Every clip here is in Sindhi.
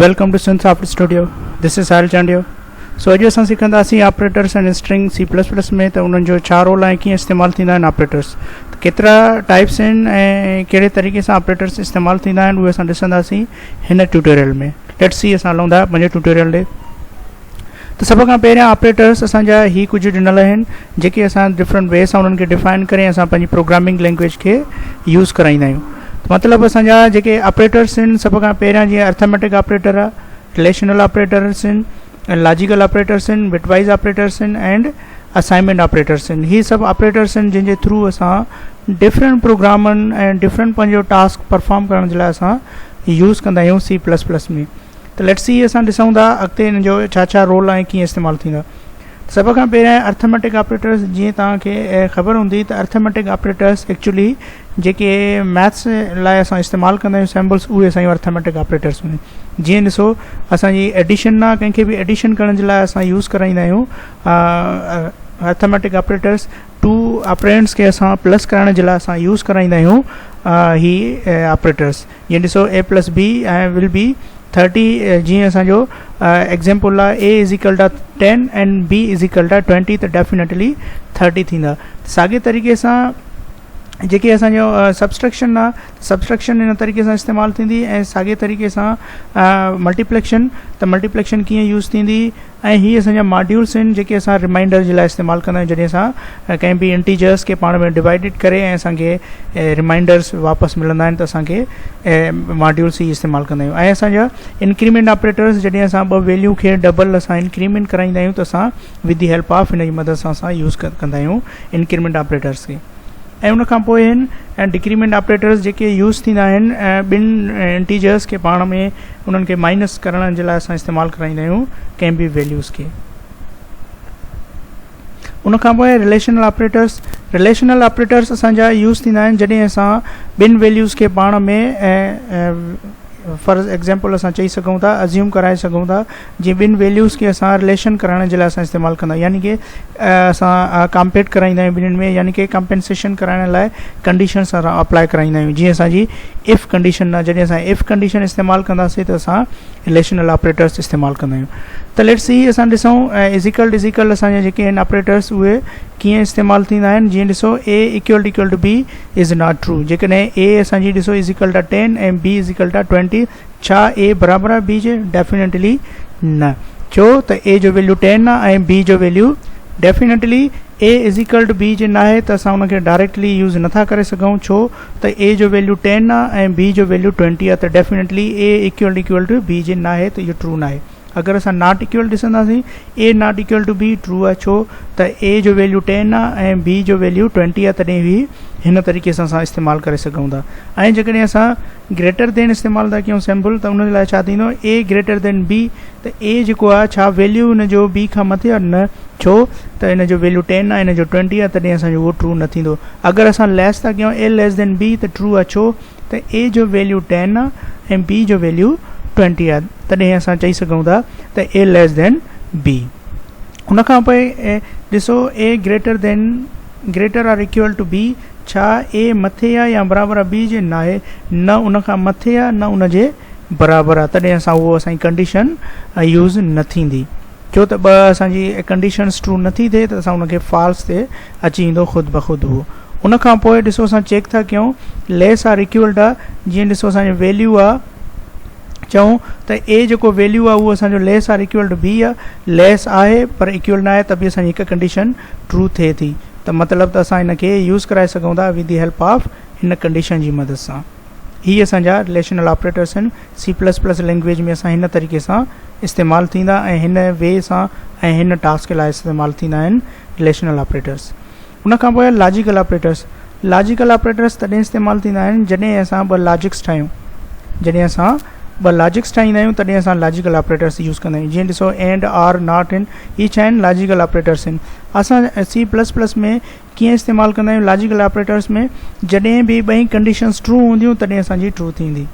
Welcome to Sindh soft studio this is Sahil Chandio so اڄ اسان سکنداسين operators and string C plus plus ۾ ته انهن جو ڇا رول آهي ڪيئن استعمال ٿيندا آهن آپريٽرس ته ڪيترا ٽائپس آهن ۽ ڪهڙي طريقي سان آپريٽرس استعمال ٿيندا آهن اهي اسان ڏسنداسين هن ٽيوٽوريل ۾ let's see اسان هلون ٿا پنهنجي ٽيوٽوريل ڏي ته سڀ کان پهريان آپريٽرس اسان جا هي ڪجهه ڏنل آهن جيڪي اسان ڊفرنٽ وي سان انهن کي ڊفائن ڪري اسان پنهنجي پروگرامنگ لينگويج کي يوز ڪرائيندا آهيون مطلب اسان جا جيڪي آپريٽرس آهن سڀ کان پهريان جيئن ارٿميٽڪ آپريٽر آهي رليشنل آپريٽرس آهن ۽ لاجيڪل آپريٽرس آهن بٽ وائز آپريٽرس آهن اينڊ اسائنمينٽ آپريٽرس آهن هي سڀ آپريٽرس آهن جن جي ٿرو اسان ڊفرنٽ پروگرامن ۽ ڊفرنٽ پنهنجو ٽاسڪ پرفارم ڪرڻ جي لاء اسان يوز ڪندا آهيون سي پلس پلس ۾ ته let's see اسان ڏسون ٿا اڳتي ان جو ڇا ڇا رول آهي ڪيئن استعمال ٿيندا سڀ کان پهريان ارٿميٽڪ آپريٽرس جيئن توهان کي خبر هوندي ته ارٿميٽڪ آپريٽرس ايڪچولي جيڪي ميٿس لاء اسان استعمال ڪندا آهيون سمبلس اهي اسان جون ارٿميٽڪ آپريٽرس هونديون جيئن ڏسو اسان جي ايڊيشن نا ڪنهن کي به ايڊيشن ڪرڻ جي لاء اسان يوز ڪرائيندا آهيون ارٿميٽڪ آپريٽرس ٽو آپرينٽس کي اسان پلس ڪرائڻ جي لاء اسان يوز ڪرائيندا آهيون هي آپريٽرس جيئن ڏسو A plus B ۽ will be 30 جيئن اسان جو ايگزامپل آ اي is equal two 10 and B is equal two 20 ته ڊيفينيٽلي 30 ٿيندا ساڳي طريقي سان جيڪي اسان جو سبسٽرڪشن آ سبسٽرڪشن ان طريقي سان استعمال ٿيندي ۽ ساڳي طريقي سان ملٽيپليڪشن ته ملٽيپليڪشن ڪيئن يوز ٿيندي ۽ هي اسان جا ماڊيولس آهن جيڪي اسان ريمائنڊر جي لاء استعمال ڪندا آهيون جڏهن اسان ڪنهن به انٽيجرس کي پاڻ ۾ ڊوائيڊڊ ڪري ۽ اسان کي ريمائنڊرس واپس ملندا آهن ته اسان کي ماڊيولس ئي استعمال ڪندا آهيون ۽ اسان جا انڪريمينٽ آپريٽرس جڏهن اسان ٻه ويليو کي ڊبل اسان انڪريمينٽ ڪرائيندا آهيون ته اسان ود the help of هن جي مدد سان اسان يوز ڪندا آهيون انڪريمينٽ آپريٽرس کي ۽ ان کان پوء آهن ۽ ڊڪريمينٽ آپريٽرس جيڪي يوز ٿيندا آهن ٻن انٽيجرس کي پاڻ ۾ انهن کي مائنس ڪرڻ جي لاء اسان استعمال ڪرائيندا آهيون ڪنهن به ويليوز کي ان کان پوء رليشنل آپريٽرس رليشنل آپريٽرس اسان جا يوز ٿيندا آهن جڏهن اسان ٻن ويليوز کي پاڻ ۾ فار ايگزامپل اسان چئي سگهون ٿا ازيوم ڪرائي سگهون ٿا جيئن ٻن ويليوز کي اسان رليشن ڪرائڻ جي لاء اسان استعمال ڪندا آهيون يعني ڪي اسان ڪمپيٽ ڪرائيندا آهيون ٻنهن ۾ يعني ڪي ڪمپنسيشن ڪرائڻ لاء ڪنڊيشن اسان اپلائي ڪرائيندا آهيون جيئن اسان جي if condition نه جڏهن اسان if condition استعمال ڪنداسين ته اسان رليشنل آپريٽرس استعمال ڪندا آهيون ته let's see اسان ڏسون از ايڪول اسان جا جيڪي آهن آپريٽرس اهي ڪيئن استعمال ٿيندا آهن جيئن ڏسو اي equal equal to B is not true جيڪڏهن اي اسان جي ڏسو is equal two 10 ۽ B is equal two 20 ڇا اي برابر آهي بي جي؟ ڊيفينيٽلي نه ڇو ته اي جو ويليو 10 آهي ۽ بي جو value definitely A is equal to B جي ناهي ته اسان ان کي ڊائريڪٽلي يوز نٿا ڪري سگهون ڇو ته اي جو ويليو 10 آهي ۽ بي جو ويليو 20 آهي ته definitely A equal equal to B جي ناهي ته اهو ٽرو ناهي اگر اسان not equal ڏسنداسين A not equal to B true آهي ڇو ته اي جو ويليو 10 آهي ۽ بي جو ويليو 20 آهي تڏهن به هن طريقي سان اسان استعمال ڪري سگهون ٿا ۽ جيڪڏهن اسان گريٽر دين استعمال ٿا ڪيون سمبل ته ان لاء ڇا ٿيندو اي گريٽر دين بي ته اي جيڪو آهي ڇا ويليو ان جو بي کان مٿي آهي نه ڇو ته ان جو ويليو 10 آهي ان جو 20 آهي تڏهن اسان جو اهو ٽرو نه ٿيندو اگر اسان ليس ٿا ڪيون اي ليس دين بي ته ٽرو آهي ڇو ته اي جو ويليو 10 آهي ۽ بي جو ويليو 20 آهي تڏهن اسان چئي سگهون ٿا ته اي ليس دين بي ان کان پوء ڏسو A greater than greater or equal to B ڇا اي مٿي آ يا برابر آ بي جي؟ ناهي، نه ان کان مٿي آ نه ان جي برابر آ تڏهن اسان اهو اسان جي ڪنڊيشن يوز نه ٿيندي ڇو ته ٻه اسان جي ڪنڊيشنس ٽرو نه ٿي ٿئي ته اسان ان کي فالس تي اچي ايندو خود بخود اهو ان کان پوء ڏسو اسان چيڪ ٿا ڪيون ليس آر ايڪول آ جيئن ڏسو اسان جي ويليو آ چئون ته اي جيڪو ويليو آ اهو اسان جو less or equal to B آ ليس آهي پر ايڪول نه آهي ته به اسان جي هڪ ڪنڊيشن ٽرو ٿئي ٿي ته مطلب ته اسان ان کي يوز ڪرائي سگهون ٿا ود the help of هن ڪنڊيشن جي مدد سان. هي اسان جا رليشنل آپريٽرس آهن سي پلس پلس لينگويج ۾ اسان هن طريقي سان استعمال ٿيندا ۽ هن وي سان ۽ هن ٽاسڪ لاء استعمال ٿيندا آهن رليشنل آپريٽرس. ان کان پوء لاجيڪل آپريٽرس لاجيڪل آپريٽرس تڏهن استعمال ٿيندا آهن جڏهن اسان ٻه لاجڪس ٺاهيون جڏهن اسان ٻه لاجڪس ٺاهيندا آهيون تڏهن اسان لاجيڪل آپريٽرس يوز ڪندا آهيون جيئن ڏسو اينڊ آر not آهن هي ڇا آهن لاجيڪل آپريٽرس آهن اسان سي پلس پلس ۾ ڪيئن استعمال ڪندا آهيون لاجيڪل آپريٽرس ۾ جڏهن به ٻئي ڪنڊيشنس ٽرو هونديون تڏهن اسان جي ٽرو ٿيندي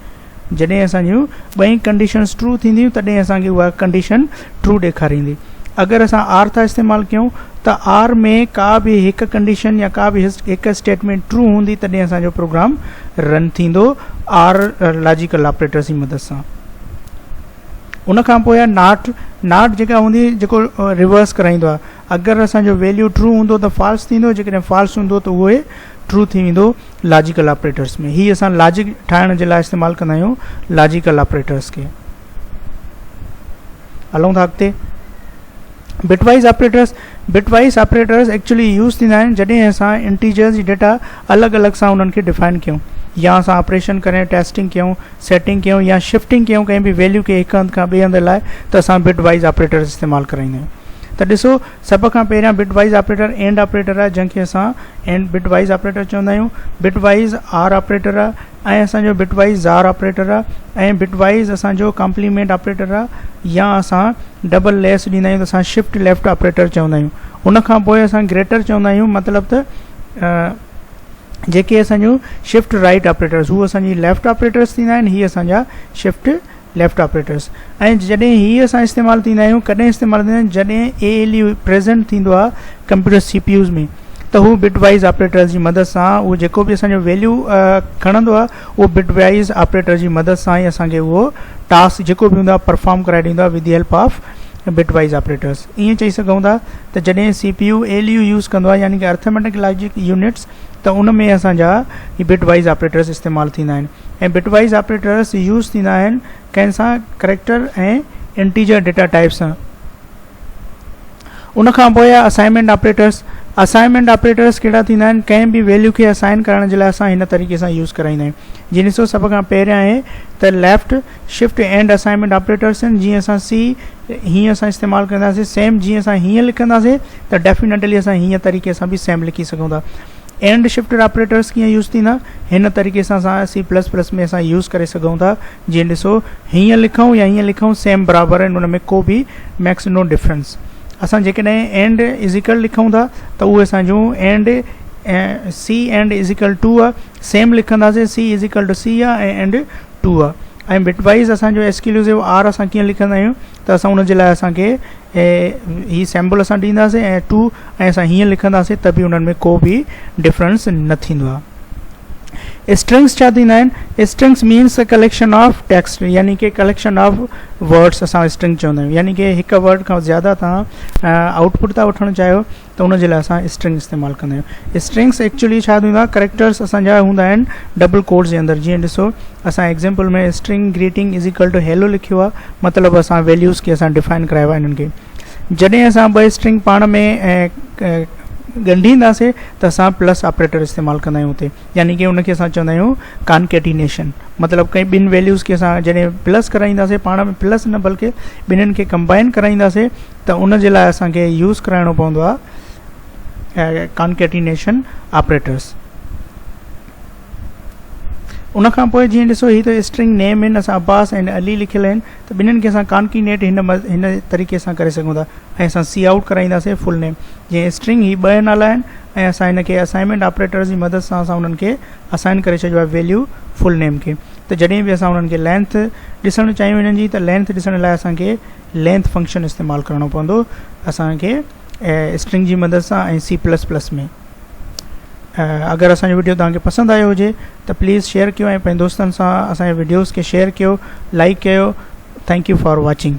جڏهن اسان جون ٻئي ڪنڊيشنس ٽرو ٿينديون تڏهن اسان کي اها ڪنڊيشن ٽرو ڏيکاريندي اگر اسان آر ٿا استعمال ڪيون ته آر ۾ ڪا به هڪ ڪنڊيشن يا ڪا به هڪ اسٽيٽمينٽ ٽرو هوندي تڏهن اسان جو پروگرام رن ٿيندو آر لاجيڪل آپريٽرس جي مدد سان. ان کان پوء آهي not, not جيڪا هوندي جيڪو ريورس ڪرائيندو آهي اگر اسان جو ويليو ٽرو هوندو ته فالس ٿيندو جيڪڏهن فالس هوندو ته اهي ٽرو ٿي ويندو لاجيڪل آپريٽرس ۾ هي اسان لاجڪ ٺاهڻ جي لاء استعمال ڪندا آهيون لاجيڪل آپريٽرس کي. هلون ٿا اڳتي bitwise operators bitwise operators actually use ٿيندا آهن جڏهن اسان انٽيجرز جي ڊيٽا الڳ الڳ سان انهن کي ڊيفائن ڪيون يا اسان آپريشن ڪري ٽيسٽنگ ڪيون سيٽنگ ڪيون يا شفٽنگ ڪيون ڪنهن به ويليو کي هڪ هنڌ کان ٻئي هنڌ لاء ته اسان بٽ وائز آپريٽرز استعمال ڪرائيندا آهيون ته ڏسو سڀ کان پهريان bitwise operator and operator آهي جنهن کي اسان اينڊ بٽ وائز آپريٽر چوندا آهيون بٽ وائز آر آپريٽر آهي ۽ اسان جو بٽ وائز زار آپريٽر آ ۽ بٽ وائز اسان جو ڪامپليمينٽ آپريٽر آ يا اسان ڊبل ليس ڏيندا آهيون ته اسان شفٽ ليفٽ آپريٽر چوندا آهيون ان کان پوء اسان گريٽر چوندا آهيون مطلب ته جيڪي اسان جون شفٽ رائٽ آپريٽرس هو اسان جي ليفٽ آپريٽرس ٿيندا آهن هي اسان جا شفٽ ليفٽ آپريٽرس ۽ جڏهن هي اسان استعمال ٿيندا آهيون ڪڏهن استعمال ٿيندا آهن جڏهن اي ايل يو پريزنٽ ٿيندو آهي ڪمپيوٽر سي پي يوز ۾ ته هو بٽ وائز آپريٽرس جي مدد سان اهو جيڪو به اسان جو ويليو کڻندو آهي اهو بٽ وائز آپريٽر جي مدد سان ئي اسان کي اهو ٽاسڪ جيڪو به هوندو آهي پرفارم ڪرائي ڏيندو آهي with the help of bit wise operators ائين چئي سگهون ٿا ته جڏهن C P U L U use ڪندو آهي يعني ڪي ارٿميٽڪ لاجڪ يونٽس ته ان ۾ اسان جا هي بٽ وائز آپريٽرس استعمال ٿيندا آهن ۽ بٽ وائز آپريٽرس يوز ٿيندا آهن ڪنهن سان ڪريڪٽر ۽ انٽيجر ڊيٽا ٽائپ سان. ان کان پوء آهي اسائنمينٽ آپريٽرس اسائنمينٽ آپريٽرس ڪهڙا ٿيندا آهن ڪنهن به ويليو کي اسائن ڪرڻ جي لاء اسان هن طريقي سان يوز ڪرائيندا آهيون جيئن ڏسو سڀ کان پهريان آهي ته left shift and assignment operators آهن جيئن اسان سي هيئن اسان استعمال ڪنداسين سيم جيئن اسان هيئن لکنداسين ته ڊيفينيٽلي اسان هيئن طريقي سان به سيم لکي سگهون ٿا اينڊ شفٽر آپريٽرس ڪيئن يوز ٿيندا هن طريقي سان اسان سي پلس پلس ۾ اسان يوز ڪري سگهون ٿا جيئن ڏسو هيئن لکون يا هيئن لکون سيم برابر آهن ان ۾ ڪو به ميڪس نو ڊفرنس اسان جيڪڏهن اينڊ is equal لکون ٿا ته اهي اسان جون and C and is equal to آ سيم لکنداسين C is equal to C آ ۽ اينڊ ٽو آ ۽ بٽ وائز اسان جو ايڪسڪلوسو آر اسان ڪيئن لکندا آهيون ته اسان ان جي لاء اسان کي هي سيمبل اسان ڏينداسين ۽ ٽو ۽ اسان هيئن لکنداسين ته به انهن ۾ ڪو به ڊفرنس نه ٿيندو آهي. اسٽرنگس ڇا ٿيندا آهن؟ Strings means collection of text يعني ڪي ڪليڪشن آف ورڊس اسان اسٽرنگ چوندا آهيون يعني ڪي هڪ ورڊ کان زياده تان آئوٽ پٽ ٿا وٺڻ چاهيو ته ان جي لاء اسان اسٽرنگ استعمال ڪندا آهيون اسٽرنگس ايڪچولي ڇا ٿيندو آهي ڪريڪٽرس اسان جا هوندا آهن ڊبل ڪوٽس جي اندر جيئن ڏسو اسان example ۾ string greeting is equal to hello لکيو آهي مطلب اسان ويليوز کي اسان ڊيفائن ڪرايو آهي انهن کي جڏهن اسان ٻه اسٽرنگ پاڻ ۾ ڳنڍينداسي ته اسان پلس آپريٽر استعمال ڪندا آهيون اتي يعني ڪي ان کي اسان چوندا آهيون ڪانڪيٽينيشن مطلب ڪنهن ٻن ويليوز کي اسان جڏهن پلس ڪرائينداسي پاڻ ۾ پلس نه بلڪه ٻنهن کي ڪمبائن ڪرائينداسي ته ان جي لاء اسان کي يوز ڪرائڻو پوندو آهي ڪانڪيٽينيشن آپريٽرس ان کان پوء جيئن ڏسو هي ته اسٽرنگ نيم آهن اسان عباس ۽ علي لکيل آهن ته ٻنهن کي اسان ڪانڪينيٽ هن هن طريقي سان ڪري سگهون ٿا ۽ اسان سي آئوٽ ڪرائينداسين فل نيم جيئن اسٽرنگ هي ٻه نالا آهن ۽ اسان هن کي اسائنمينٽ آپريٽرس جي مدد سان اسان انهن کي اسائن ڪري ڇڏيو آهي ويليو فل نيم کي ته جڏهن به اسان انهن کي لينٿ ڏسڻ چاهيون هنن جي ته لينٿ ڏسڻ لاء اسان کي لينٿ فنڪشن استعمال ڪرڻو پوندو اسان کي اسٽرنگ جي مدد سان ۽ سي پلس پلس ۾ اگر اسان جو وڊيو توهان کي پسند آيو هجي ته پليز شيئر ڪيو ۽ پنهنجي دوستن سان اسان جي وڊيوز کي شيئر ڪيو لائڪ ڪيو thank you for watching.